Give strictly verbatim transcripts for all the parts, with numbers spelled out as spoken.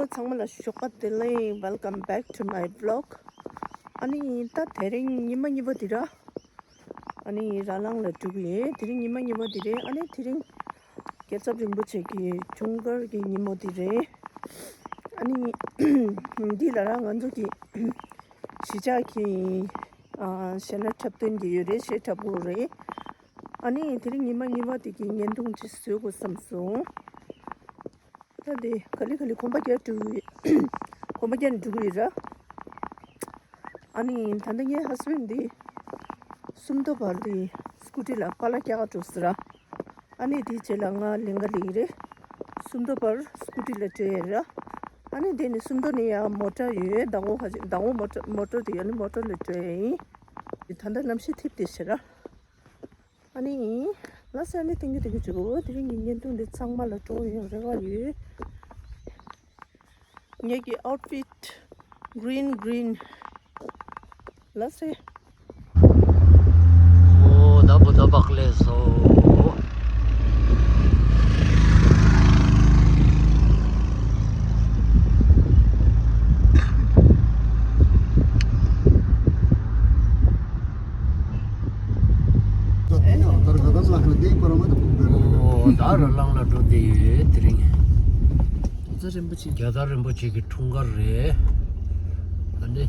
ཚང་མ་ལ་ཞོགས་པ་བདེ་ལེགས། Welcome back to my vlog. ཨ་ནི་ད་དེ་རིང་ཉི་མ་གཉིས་པ་དེ་ར། ཨ་ནི་ར་ལང་ལ་འགྲོ་གི་ཡོད། དེ་རིང་ཉི་མ་གཉིས་པ་དེ་རེད། ཨ་ནི་དེ་རིང་རྒྱལ་ཚབ་རིན་པོ་ཆེ་གི་འཁྲུངས་སྐར་གྱི་ཉིན་མོ་དེ་རེད། ཨ་ནི་འདི་ལ་ར་ང་ཚོ་གི་གཞིས་ཆགས་ཀྱི་ཨ་གཞས་སྣ་འཁྲབ་སྟོན་གྱི་ཡོད་རེད། གཞས་འཁྲབ་དགོས་རེད། ཨ་ནི་དེ་རིང་ཉི་མ་གཉིས་པ་དེ་གི་བརྙན་ཐུང་ཅིག་བཟོ་དགོས་བསམ་སོང་། ད་དེ་ག་ལེ་ག་ལེ་གོམ་པ་རྒྱག་འགྲོ་གི་ཡོད། གོམ་པ་རྒྱག་ནས་འགྲོ་གི་ཡོད་ར། ཨ་ནི་ད་ལྟ་ངའི་ཧ་སི་བྷེན་ཌི་འདི་སུམ་མདོ་བར་དེ་སི་ཀུ་ཊི་ལ་པཱ་ལགས་རྒྱག་ག་འགྲོ་ཟེར་ར། ཨ་ནི་དེའི་རྗེས་ལ་ང་ལེན་ག་སླེབས་ཀྱི་རེད། སུམ་མདོ་བར་སི་ཀུ་ཊི་ལ་འགྲོ་ཡ་ར། ཨ་ནི་དེ་ནས་སུམ་མདོ་ནས་ཡང་མོ་ཊ་ཡོད། མདང་དགོང་ཁ་ཅིག་མདང་དགོང་མོ་ཊ་མོ་ཊ་དེ་ཡོད། ཨ་ནི་མོ་ཊ་ལ་འགྲོ་ཡ་ཡིན། ད་ལྟ་གནམ་གཤིས་ཐིབས་བསྡད་ཤག་ར། ཨ་ནི། ལགས་སོ། ཨ་ནི་ཐེངས་གཅིག་ཐེངས་གཅིག་གོ། དེ་རིང་གི་བརྙན་ཐུང་འདི་ཚང་མ་ལ་སྤྲོ་པོ་ཡོང་རེ་བ་ཡོད། ངེད་ཀྱི་ཨའུཊ་ཕིཊ་གྷི་རིན་གྷི་རིན། ལགས་སོ། ཨོ་ད་བུ་ད་བག་ལེབ་སོ། ཨོ་ད་ར་ལང་ལ་འགྲོ་བསྡད་ཡོད་དེ་རིང་། རྒྱལ་ཚབ་རིན་པོ་ཆེ། རྒྱལ་ཚབ་རིན་པོ་ཆེ་གི་འཁྲུངས་སྐར་རེད། ཨ་ནི།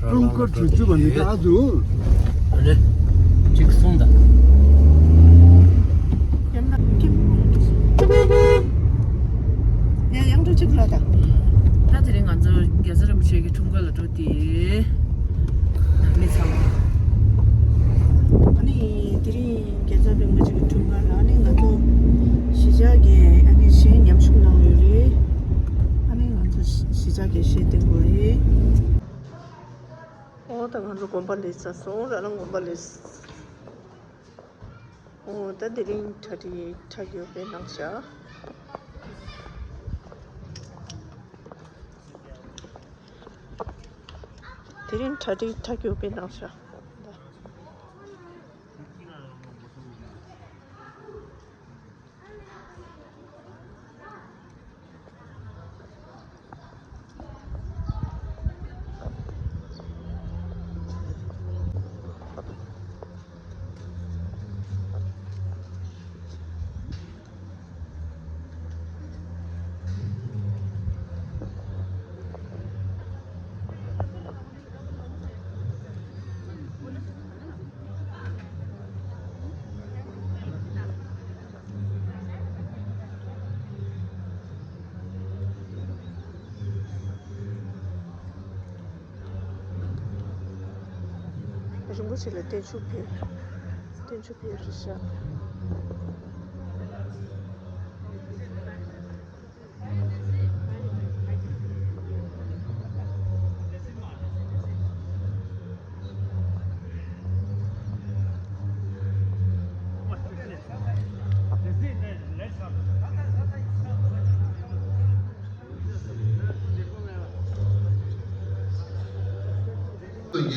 ར་ལང་ལ་འགྲོ་བསྡད་ཡོད། ཨ་ནི། གཅིག་གསུངས་དང་། ཡང་འགྲོ་གཅིག་ལ་དང་། ད་དེ་རིང་ང་ཚོ་རྒྱལ་ཚབ་རིན་པོ་ཆེ་གི་འཁྲུངས་སྐར་ལ་འགྲོ་དེ། ནང་མི་ཚང་མ། ཨ་ནི་དེ་རིང་རྒྱལ་ཚབ་རིན་པོ་ཆེ་གི་འཁྲུངས་སྐར་ལ་ཨ་ནི་ང་ཚོ་གཞིས་ཆགས་ཀྱི་ཨ་ནི་གཞས་མཉམ་ཞུགས་གནང་ཡོད་རེད། ཨ་ནི་ང་ཚོ་གཞིས་ཆགས་ཀྱི་གཞས་བཏོན་དགོས་རེད། ཨོ་ད་ང་ཚོ་དགོན་པ་སླེབས་ཚར་སོང་། ར་ལང་དགོན་པ་སླེབས། ཨོ་ད་དེ་རིང་གྲ་སྒྲིག་ཁྲ་རྒྱུག་པའི་ནང་བཞག་དེ་རིང་གྲ་སྒྲིག་ཁྲ་རྒྱུག་པའི་ནང་བཞག་རིན་པོ་ཆེ་ལ་བརྟན་བཞུགས་ཕུལ། བརྟན་བཞུགས་ཕུལ་རེད་ཤག་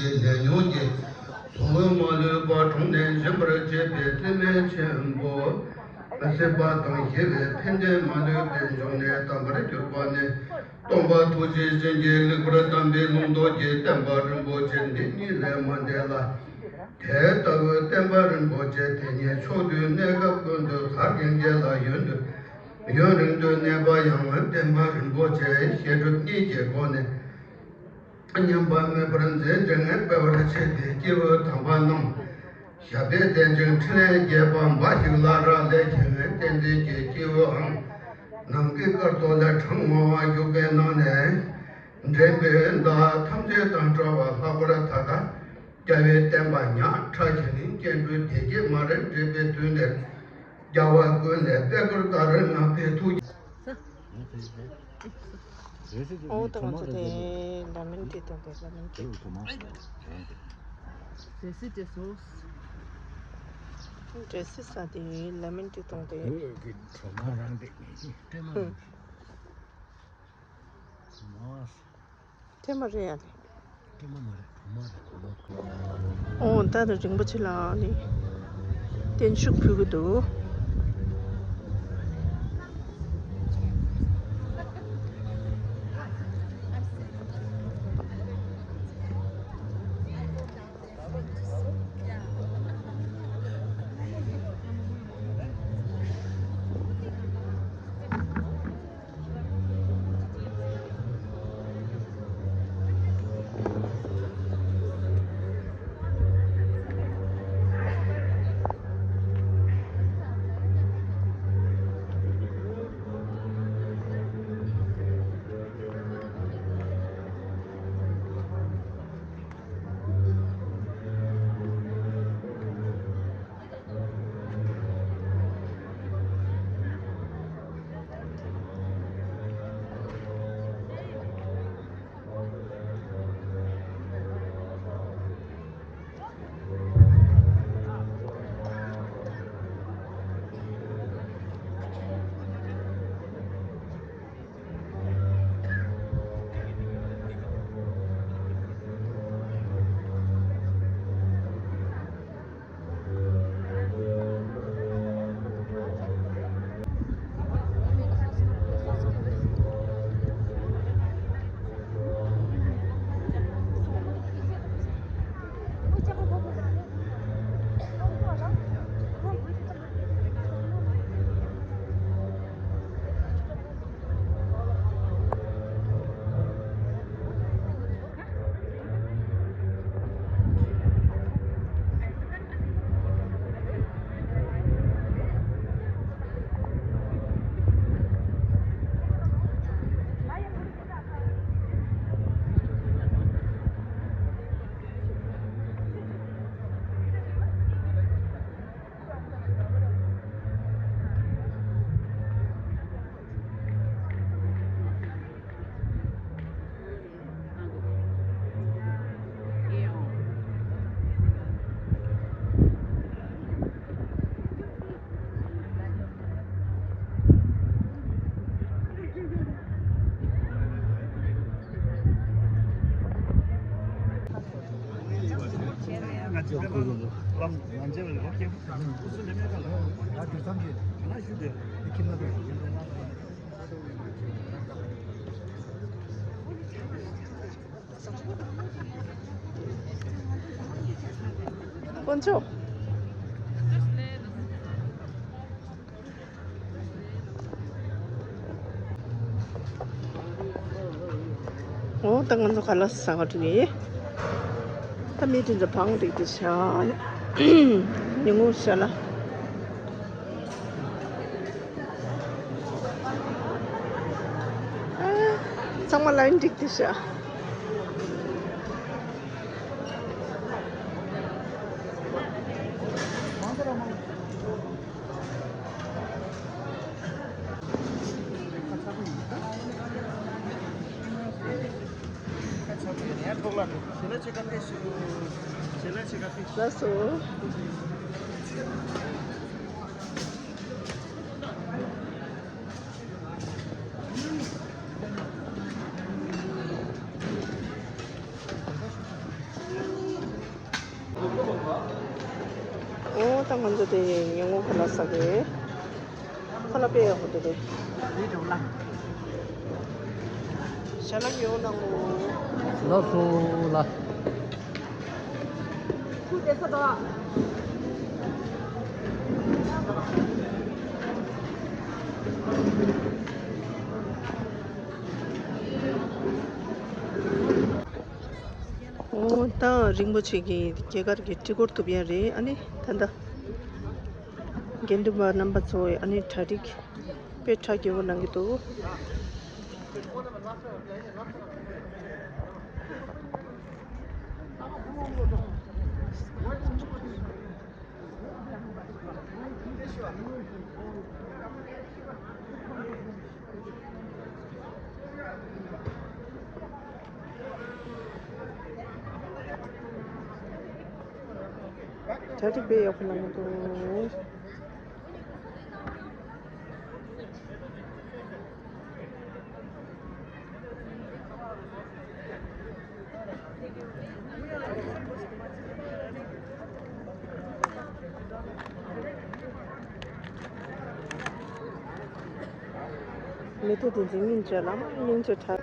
ཀྱི་ལས་ཉོན་གྱིས་གཟུང་འོས་མ་ལུས་པ་དྲུངས་ནས་འབྱིན་པར་བྱེད་པའི་བརྩེ་མེད་ཆེན་པོ། སྲིད་པ་དང་ཞི་བའི་ཕན་བདེ་མ་ལུས་པའི་འབྱུང་གནས་དམ་པར་གྱུར་པ་ནི། སྟོན་པ་ཐུགས་རྗེ་ཅན་གྱིས་ལེགས་པར་བསྟན་པའི་ལུང་རྟོགས་ཀྱི་བསྟན་པ་རིན་པོ་ཆེ་འདི་ཉིད་ལས་མ་འདས་ལ། དེ་ལྟ་བུའི་བསྟན་པ་རིན་པོ་ཆེ་དེ་ཉིད་ཕྱོགས་དུས་གནས་སྐབས་ཀུན་ཏུ་གར་སྟེང་གི་ལ་ཡུན་དུ་ཡུན་རིང་དུ་གནས་པ་ཡང་བསྟན་པ་རིན་པོ་ཆེ་བཤད་སྒྲུབ་གཉིས་ཀྱི་སྒོ་ནས། ཉམས་པ་མེད་པར་མཛད་འབྲིང་སྤེལ་བར་བྱེད་པའི་སྐྱེས་བུ་དམ་པ་རྣམས། ཞབས་པད་བརྟན་ཅིང་ཕྲིན་ལས་རྒྱས་པ་འབའ་ཞིག་ལ་རག་ལས་ཀྱི་བསྟན་འཛིན་གྱི་སྐྱེས་བུའང་ནམ་མཁའི་སྐར་ཚོགས་ལས་གྲངས་མང་བ་བཞུགས་པའི་ནང་ནས། འདྲེན་པའི་བདག་ཐམས་ཅད་དང་འཕྲད་པ་ལྷག་པར་ད་ལྟ་རྒྱལ་བའི་བསྟན་པ་ཉག་ཕྲ་ཞིང་སྐྱེ་འགྲོའི་བདེ་སྐྱིད་མ་རིག་འདྲེན་པའི་དུས་འདིར། རྒྱལ་བ་ཀུན་ལས་བསྐལ་བརྒྱར་དར་གནང་བའི་ཐུགས་རྗེ། ཨོ་ད་ང་ཚོ་དེ་ལ་མིན་ཏི་གཏོང་དེ་ལ་མིན་ཏི། ཌེ་སི་ཌེ་སོ། ཌེ་སི་ས་དེ་ལ་མིན་ཏི་གཏོང་དེ། ཨོ་གི་གྲོ་མ་རང་འདེགས་ནས་ཀྱི་ཀྲེ་མ་ཧུམ། མ། ཀྲེ་མ་རེད་ཡ་ལེ། ཀྲེ་མ་མ་རེད། གྲོ་མ་རེད། གྲོ་མ། ཨོ་ད་དེ་རིན་པོ་ཆེ་ལ་ནི་བརྟན་བཞུགས་ཕུལ་གི་འདུག་དཀོན་མཆོག་འོ་ད་ང་ཚོ་ཁ་ལག་ཟ་ག་འགྲོ་གི་ཡིན། ད་མི་དེ་ཚོ་བང་བསྒྲིགས་ཏེ་བཞག་ཉིན་གུང་ཞལ་ལག་ཨ། ཚང་མ་ལའིན་བསྒྲིགས་ཏེ་བཞག་ལགས་སོ། འོ་ད་ང་ཚོ་དེ་ཉིན་གུང་ཁ་ལག་ཟ་གི། ཁ་ལག་དཔེ་ཡག་པོ་འདུག་གས། ཞལ་ལག་ཉོ་གནང་ངོ་། ལགས་སོ་ལགས། འོ་ད་རིན་པོ་ཆེ་གི་སྐྱེས་སྐར་གྱི་སྤྲི་གོར་གཏུབ་ཡ་རེད། ཨ་ནི་ད་ལྟ་དགེ་འདུན་པ་རྣམ་པ་ཚོས་ཨ་ནི་གྲ་སྒྲིག་དཔེ་གྲ་རྒྱས་པོ་གནང་གི་འདུག་གྲ་སྒྲིག་དཔེ་ཡག་པོ་གནང་གི་འདུག་མི་ཐོ་དེ་ཚོ་སྙིང་རྗེ་ལ་མ་སྙིང་རྗེ་དྲག་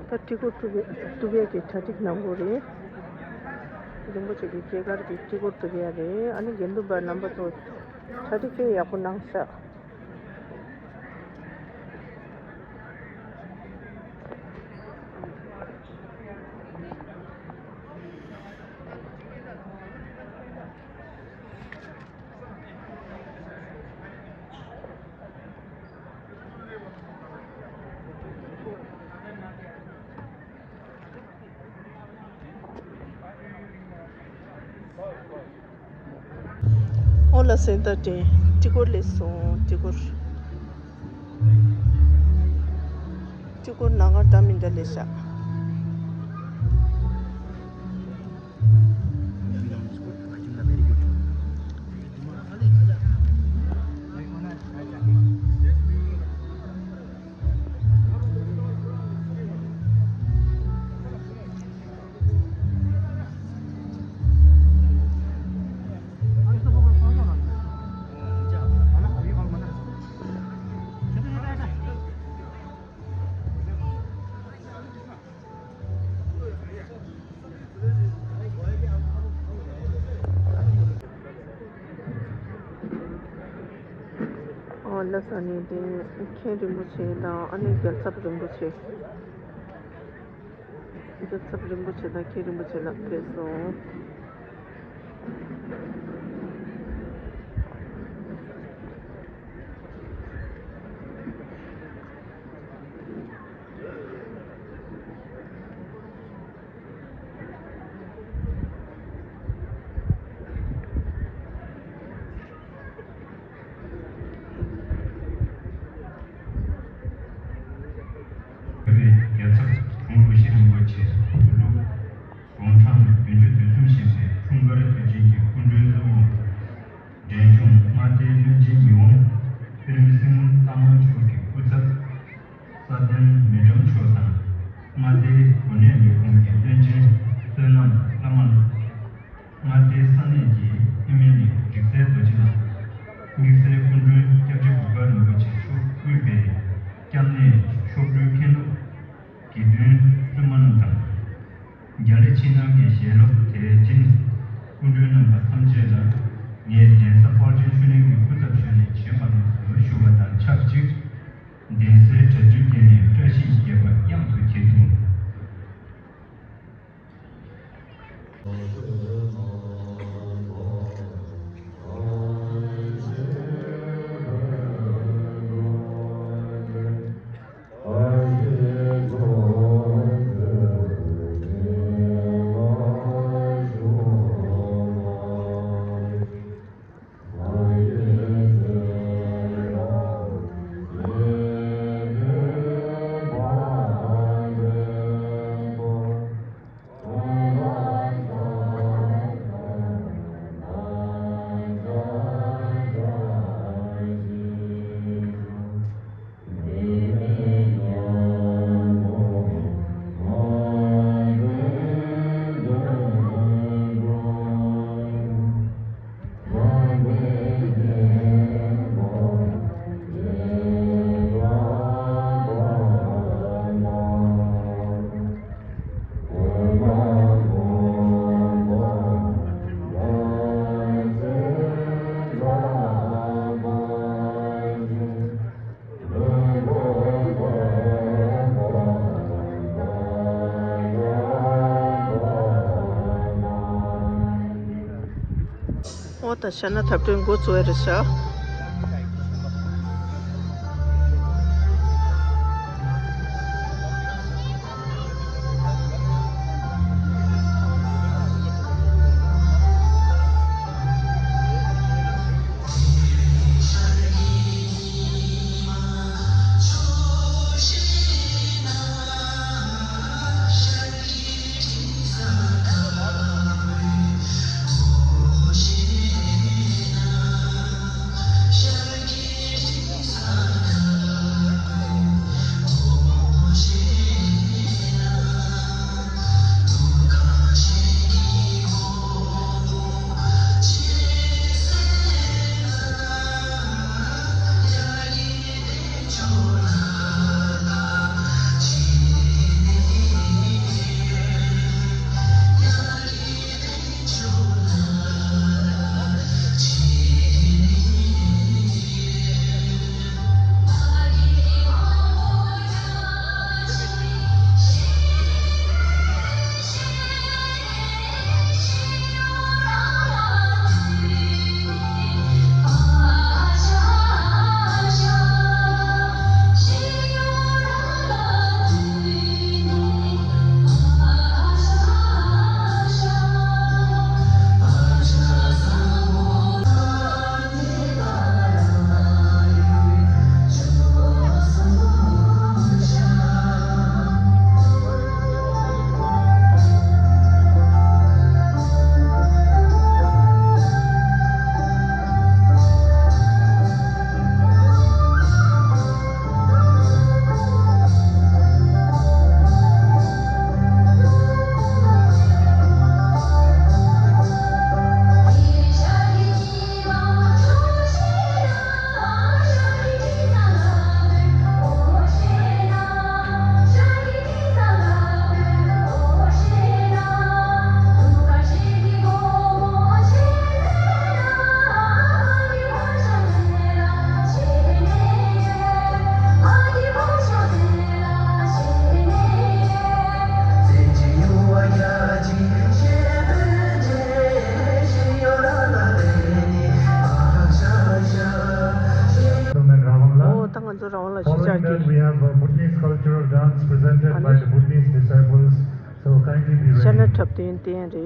ད་སྤྲི་གོར་གཏུབ་ཡས་གཏུབ་ཡས་ཀྱི་གྲ་སྒྲིག་གནང་དགོས་རེད། རིན་པོ་ཆེ་གི་སྐྱེས་སྐར་གྱི་སྤྲི་གོར་གཏུབ་ཡས་རེད། ཨ་ནི་དགེ་འདུན་པ་རྣམ་པ་ཚོ་གྲ་སྒྲིག་དཔེ་ཡག་པོ་གནང་ཤག་ཨོ་ལ་སེང་ད་དྲན་སྤྲི་གོར་ལས་སོང་། སྤྲི་གོར། སྤྲི་གོར་ནང་ང་འདྲ་མི་འདྲ་ལས་ཤག་ཨོ་ལགས་སོ། ཨ་ནི་དེ་མཁན་རིན་པོ་ཆེ་དང་ཨ་ནི་རྒྱལ་ཚབ་རིན་པོ་ཆེ། རྒྱལ་ཚབ་རིན་པོ་ཆེ་དང་མཁན་རིན་པོ་ཆེ་ལགས་ཕེབས་སོང་། རྒྱལ་ཚབ་དབང་པོ་ཤེས་རིན་པོ་ཆེ་སྐུ་ལུས་དགུང་གྲངས་བདུན་ཅུ་དོན་གསུམ་བཞེས་ མངའ་སྡེའི་གོ་གནས་ལས་ཁུངས་ཀྱི་བློན་ཆེན་བསོད་ནམས་བླ་མ་ལགས། མངའ་སྡེའི་ས་གནས་ཀྱི་མཐུན་མིན་ནི་རིག་རྩལ་རྡོ་རྗེ་ལགས། དམིགས་བསལ་སྐུ་མགྲོན་སྐྱབས་རྗེ་གུར་དཀར་རིན་པོ་ཆེ་མཆོག་དབུས་པའི་སྐྱབས་གནས་མཆོག་སྤྲུལ་མཁན་སློབ་དགེ་འདུན་བཙུན་མ་རྣམས་དང་། རྒྱ་རི་ཕྱི་ནང་གི་ཞལ་སློབ་དེ་བཞིན་སྐུ་མགྲོན་རྣམ་པ་ཐམས་ཅད་ལ་ངས་གདན་ས་དཔལ་ཆེན་ཆོས་གླིང་གི་སྐུ་ཚབ་ཞུས་ནས་བྱོན་པ་རྣམས་སུ་ཞུ་བ་དང་ཆབས་ཅིག་གདན་སའི་གྲྭ་བཙུན་བརྒྱད་ནས་བཀྲ་ཤིས་ཀྱི་བརྒྱད་པ་དབྱངས་སུ་གྱེར་ཏེ། འོ་ད་ཤ་ན་འཐབ་གྲོས་འགོ་ཚུགས་པ་རེད་ཤག་ཨོ་ད་ང་ཚོ་རང་དབང་ལ་གཞིས་ཆགས་ཀྱི། Following that, we have a Bhutanese cultural dance presented by the Bhutanese disciples. So kindly be ready. ཤ་ན་འཁྲབ་སྟོན་བསྟན་རེད། དེ་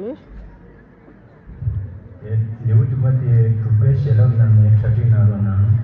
ལེའུ་བདུན་པ་དེ་དྲུག་པའི་ཞལ་ལག་གནང་ནས་གྲ་སྒྲིག་གནང་རོགས་གནང་།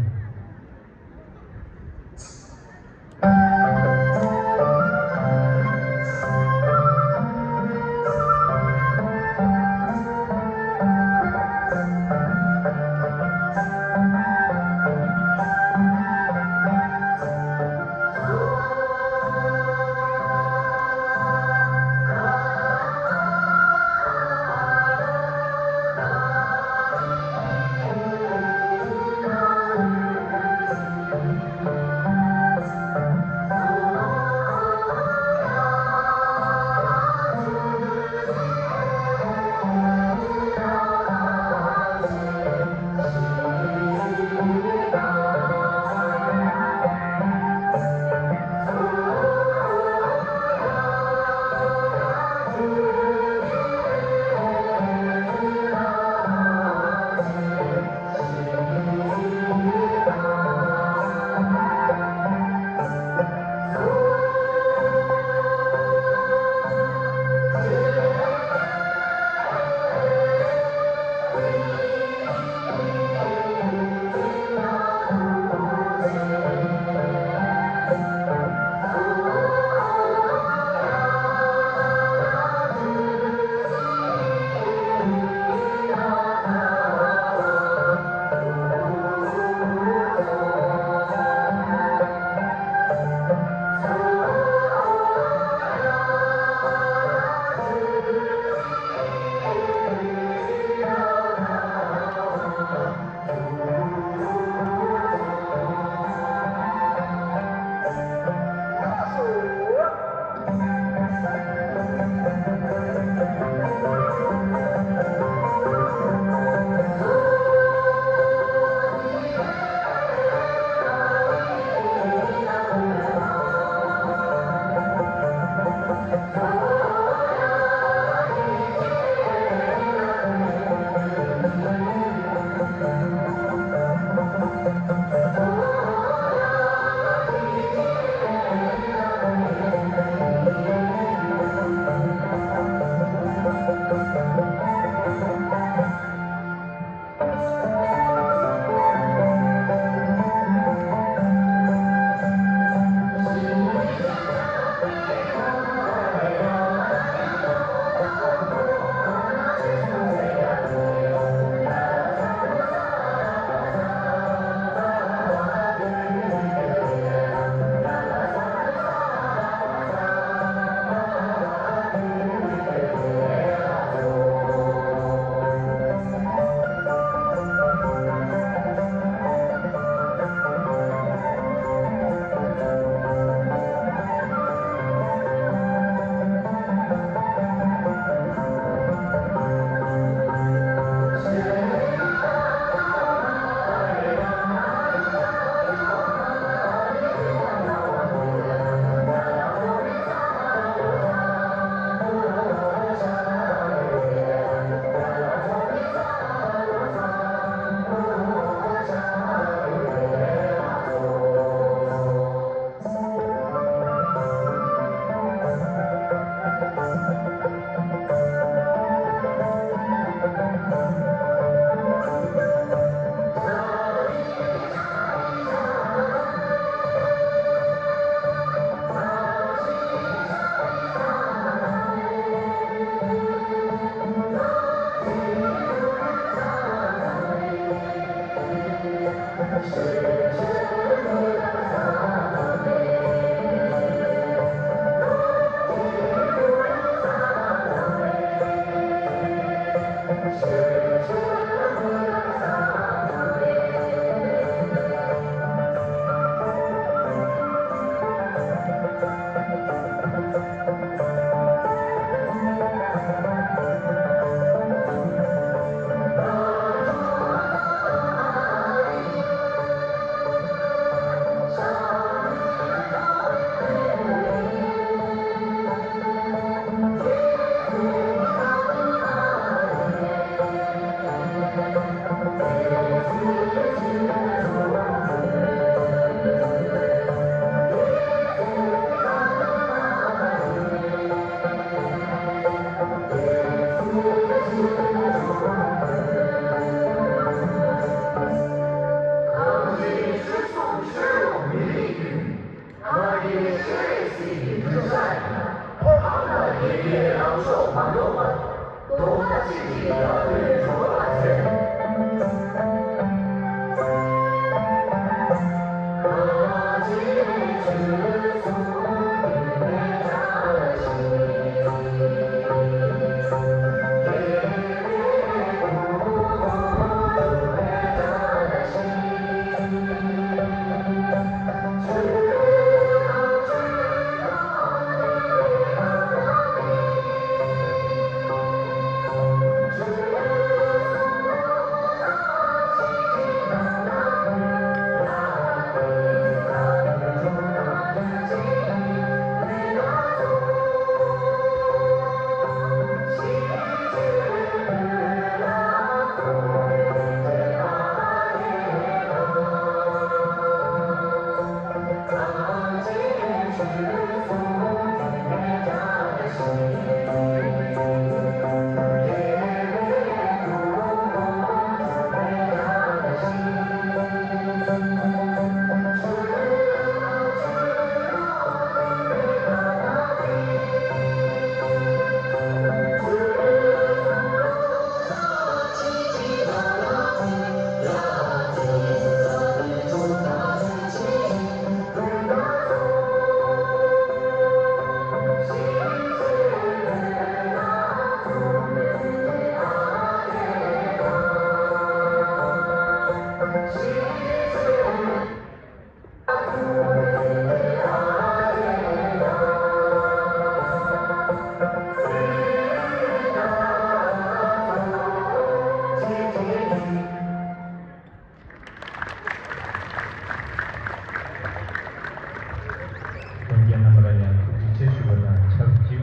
ཁོང་རྒན་རྣམ་པ་ལ་ཡང་ཐུགས་རྗེ་ཆེ་ཞུ་བ་དང་ཆབས་ཅིག་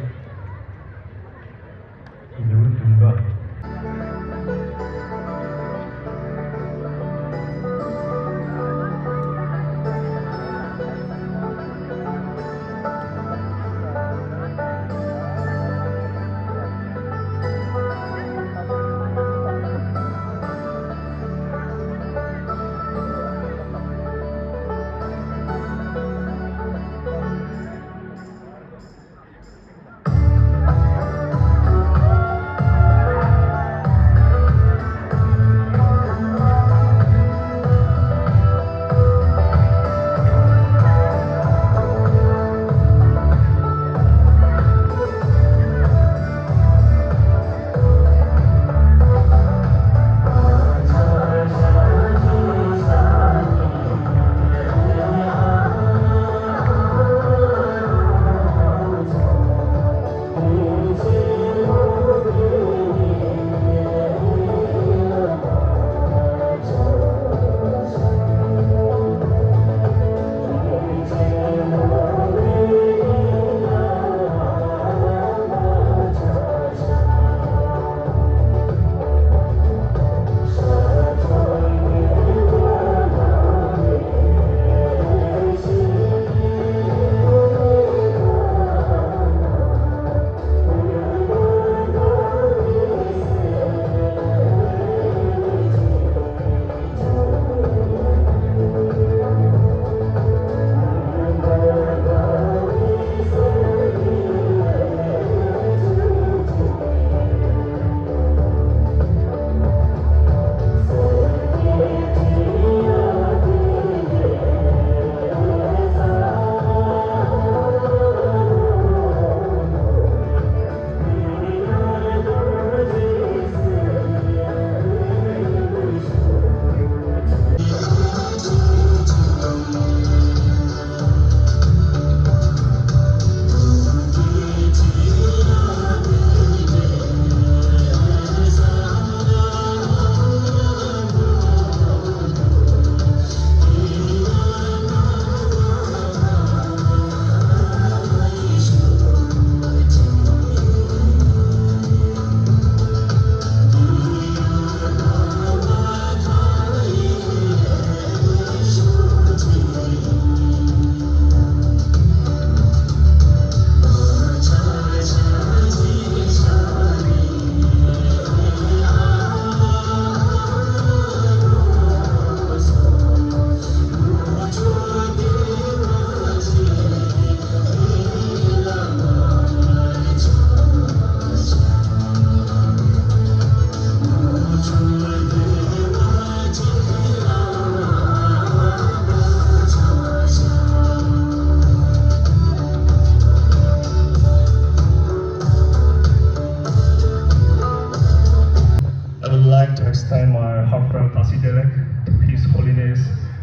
ལེའུ་བདུན་པ།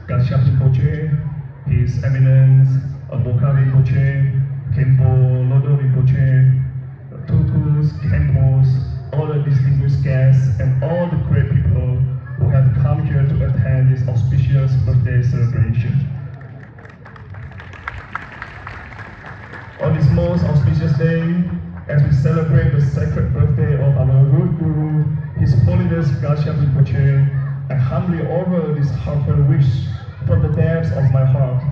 Kashap Rinpoche, His Eminence Abokha Rinpoche, Khenpo Lodro Rinpoche, Tulkus, Khenpos, all the distinguished guests, and all the great people who have come here to attend this auspicious birthday celebration. On this most auspicious day, as we celebrate the sacred birthday of our root guru, His Holiness Kashap Rinpoche, I humbly offer this heartfelt wish from the depths of my heart.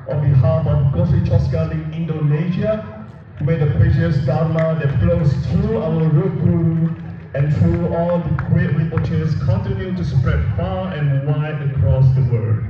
On behalf of Gosri Choskar Lingding Indonesia, may the precious Dharma that flows through our root guru and through all the great Rinpoches continue to spread far and wide across the world.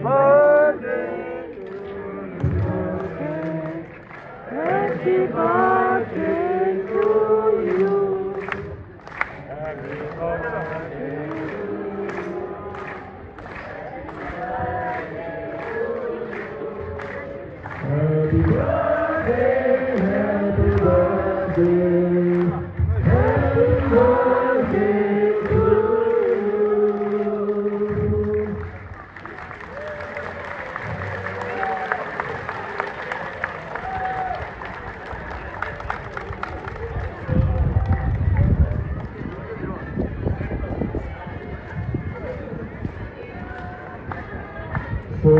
Happy birthday to you. Happy birthday, happy birthday, happy birthday to you.